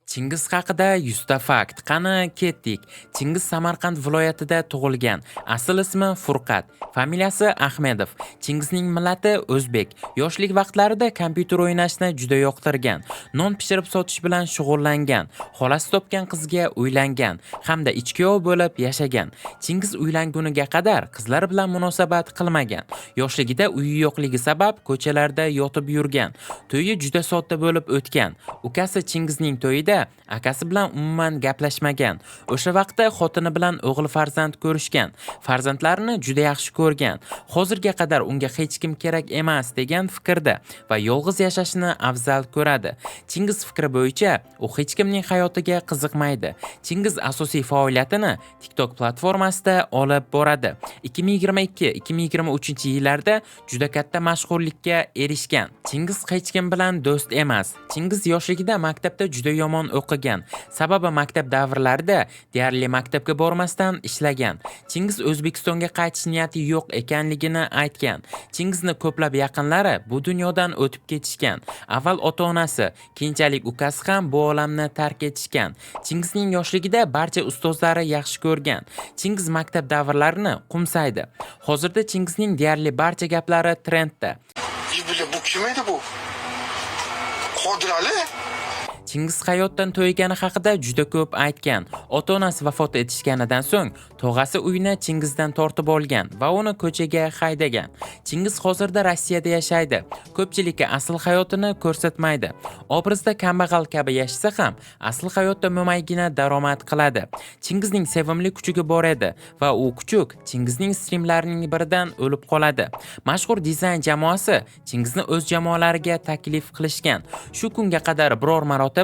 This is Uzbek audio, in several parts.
Chingiz haqida 100 ta fakt. Qani, ketdik. Chingiz Samarqand viloyatida tug'ilgan. Asl ismi Furqat, familiyasi Ahmedov. Chingizning millati o'zbek. Yoshlik vaqtlarida kompyuter o'ynashni juda yoqtirgan. Non pishirib sotish bilan shug'ullangan. Xolasi topgan qizga uylangan hamda ichkuyov bo'lib yashagan. Chingiz uylanguniga qadar qizlar bilan munosabat qilmagan. Yoshligida uyi yo'qligi sabab ko'chalarda yotib yurgan. To'yi juda sodda bo'lib o'tgan. Ukasi Chingizning to'yida akasi bilan umuman gaplashmagan. O'sha vaqtda xotini bilan o'g'il farzand ko'rishgan. Farzandlarini juda yaxshi ko'rgan. Hozirga qadar unga hech kim kerak emas degan fikrda va yolg'iz yashashni afzal ko'radi. Chingiz fikri bo'yicha u hech kimning hayotiga qiziqmaydi. Chingiz asosiy faoliyatini TikTok platformasida olib boradi. 2022-2023 yillarda juda katta mashhurlikka erishgan. Chingiz hech kim bilan do'st emas. Chingiz yoshligida maktabda juda yomon o'qigan. Sababi maktab davrlarida deyarli maktabga bormasdan ishlagan. Chingiz O'zbekistonga qaytish niyati yo'q ekanligini aytgan. Chingizni ko'plab yaqinlari bu dunyodan o'tib ketishgan. Avval ota-onasi, keyinchalik ukasi ham bu olamni tark etishgan. Chingizning yoshligida barcha ustozlari yaxshi ko'rgan. Chingiz maktab davrlarini qo'msaydi. Hozirda Chingizning deyarli barcha gaplari trendda. Бля, bu kim edi bu? Qodirali? Chingiz hayotdan to'ygani haqida juda ko'p aytgan. Ota-onasi vafot etishganidan so'ng tog'asi uyni Chingizdan tortib olgan va uni ko'chaga haydagan. Chingiz hozirda Rossiyada yashaydi. Ko'pchilikka asl hayotini ko'rsatmaydi. Obrazda kambag'al kabi yashasa ham, asl hayotda mo'maygina daromad qiladi. Chingizning sevimli kuchugi bor edi va u kuchuk Chingizning strimlarining biridan o'lib qoladi. Mashhur dizayn jamoasi Chingizni o'z jamoalariga taklif qilishgan. Shu kunga qadar biror marotaba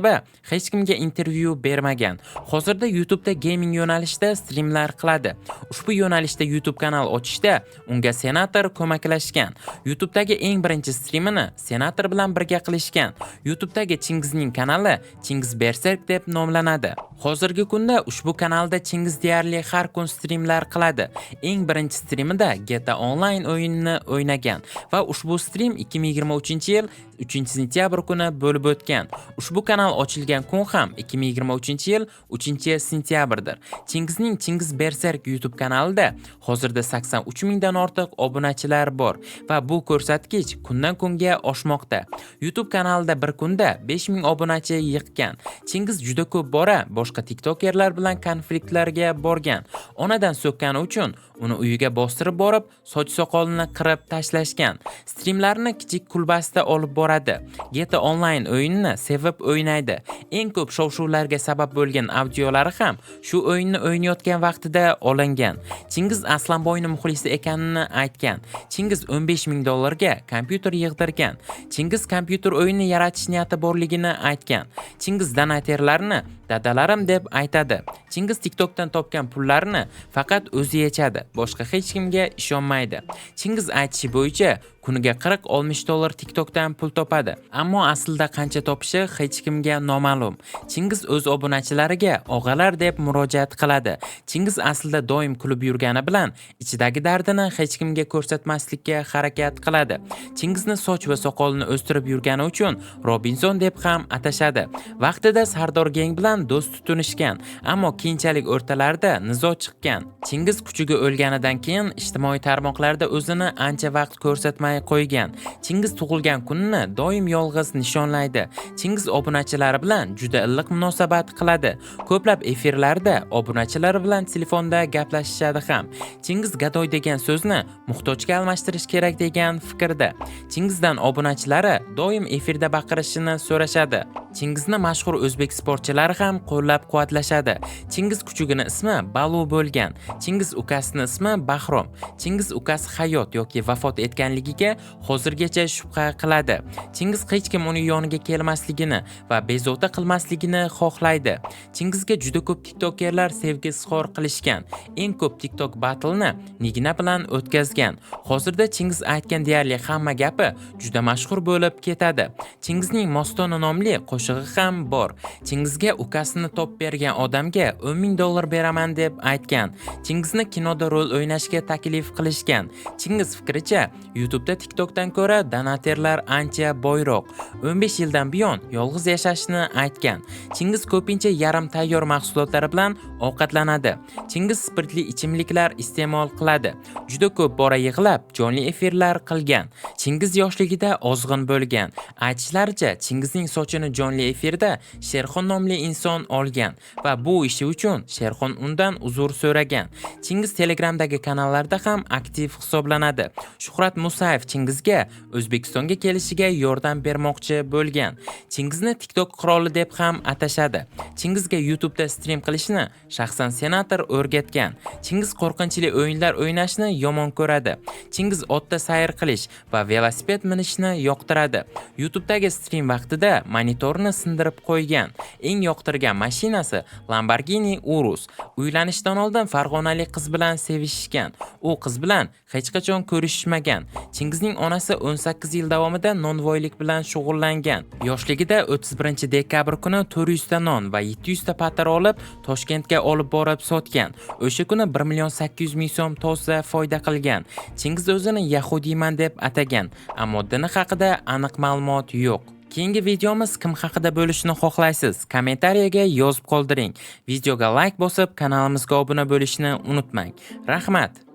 hech kimga intervyu bermagan. Hozirda YouTube'da gaming yo'nalishida strimlar qiladi. Ushbu yo'nalishda YouTube kanal ochishda unga Senator ko'maklashgan. YouTube'dagi eng birinchi strimini Senator bilan birga qilishgan. YouTube'dagi Chingizning kanali Chingiz Berserk deb nomlanadi. Hozirgi kunda ushbu kanalda Chingiz deyarli har kun strimlar qiladi. Eng birinchi strimida GTA Online o'yinini o'ynagan va ushbu strim 2023-yil 3-sentyabr kuni bo'lib o'tgan. Ushbu kanal ochilgan kun ham 2023-yil 3-sentyabrdir. Chingizning Chingiz Berserk YouTube kanalida hozirda 83 mingdan ortiq obunachilar bor va bu ko'rsatkich kundan kunga oshmoqda. YouTube kanalida bir kunda 5000 obunachi yig'gan. Chingiz juda ko'p bora boshqa tiktokerlar bilan konfliktlarga borgan. Onadan so'kkani uchun uni uyiga bostirib borib, soch soqolini qirib tashlashgan. Strimlarni kichik kulbasida olib boradi. GTA Online o'yinini sevib o'ynaydi. Eng ko'p shov-shuvlarga sabab bo'lgan audiolari ham shu o'yinni o'ynayotgan vaqtida olingan. Chingiz Aslanboyning muxlisi ekanini aytgan. Chingiz 15 ming dollarga kompyuter yig'dirgan. Chingiz kompyuter o'yini yaratish niyati borligini aytgan. Chingiz donaterlarni dadalarim deb aytadi. Chingiz TikTokdan topgan pullarini faqat o'zi yechadi, boshqa hech kimga ishonmaydi. Chingiz aytishi bo'yicha kuniga 40-60 dollar TikTokdan pul topadi. Ammo aslida qancha topishi hech kimga noma'lum. Chingiz o'z obunachilariga og'alar deb murojaat qiladi. Chingiz aslida doim kulib yurgani bilan ichidagi dardini hech kimga ko'rsatmaslikka harakat qiladi. Chingizni soch va soqolini o'stirib yurgani uchun Robinson deb ham atashadi. Vaqtida Sardor Geng bilan do'st tutinishgan, ammo keyinchalik o'rtalarida nizo chiqqan. Chingiz kuchugi o'lganidan keyin ijtimoiy tarmoqlarda o'zini ancha vaqt ko'rsatmay qo'ygan. Chingiz tug'ilgan kunini doim yolg'iz nishonlaydi. Chingiz obunachilari bilan juda iliq munosabat qiladi. Ko'plab efirlarda obunachilari bilan telefonda gaplashishadi ham. Chingiz gadoy degan so'zni muhtojga almashtirish kerak degan fikrda. Chingizdan obunachilari doim efirda baqirishini so'rashadi. Chingizni mashhur o'zbek sportchilari ham qo'llab-quvvatlashadi. Chingiz kuchugini ismi Balu bo'lgan. Chingiz ukasining ismi Bahrom. Chingiz ukasi hayot yoki vafot etganligiga hozirgacha shubha qiladi. Chingiz hech kim uni yoniga kelmasligini va bezovta qilmasligini xohlaydi. Chingizga juda ko'p tiktokerlar sevgi izhor qilishgan. Eng ko'p TikTok battleni Nigina bilan o'tkazgan. Hozirda Chingiz aytgan deyarli hamma gapi juda mashhur bo'lib ketadi. Chingizning Mostona nomli qo'shig'i ham bor. Chingizga ukasini topib bergan odamga 10 ming dollar beraman deb aytgan. Chingizni kinoda rol o'ynashga taklif qilishgan. Chingiz fikricha, YouTube'da Unda TikTokdan ko'ra donaterlar ancha boyroq. 15 yildan buyon yolg'iz yashashini aytgan. Chingiz ko'pincha yarim tayyor mahsulotlari bilan ovqatlanadi. Chingiz spirtli ichimliklar iste'mol qiladi. Juda ko'p bora yig'lab, jonli efirlar qilgan. Chingiz yoshligida ozg'in bo'lgan. Aytishlaricha, Chingizning sochini jonli efirda Sherxon nomli inson olgan va bu ishi uchun Sherxon undan uzr so'ragan. Chingiz Telegramdagi kanallarda ham aktiv hisoblanadi. Shuhrat Musayev Chingizga O'zbekistonga kelishiga yordam bermoqchi bo'lgan. Chingizni TikTok qiroli deb ham atashadi. Chingizga YouTube'da stream qilishni shaxsan senator o'rgatgan. Chingiz qo'rqinchli o'yinlar o'ynashni yomon ko'radi. Chingiz otda sayr qilish va velosiped minishni yoqtiradi. YouTube'dagi stream vaqtida monitorni sindirib qo'ygan. Eng yoqtirgan mashinasi Lamborghini Urus. Uylanishdan oldin farg'onalik qiz bilan sevishishgan. U qiz bilan hech qachon ko'rishishmagan. Chingizning onasi 18 yil davomida nonvoylik bilan shug'ullangan. Yoshligida 31-dekabr kuni 400 ta non va 700 ta patir olib, Toshkentga olib borib sotgan. O'sha kuni 1 million 800 ming so'm toza foyda qilgan. Chingiz o'zini yahudiyman deb atagan, ammo dini haqida aniq ma'lumot yo'q. Keyingi videomiz kim haqida bo'lishini xohlaysiz? Kommentariyaga yozib qoldiring. Videoga like bosib, kanalimizga obuna bo'lishni unutmang. Rahmat.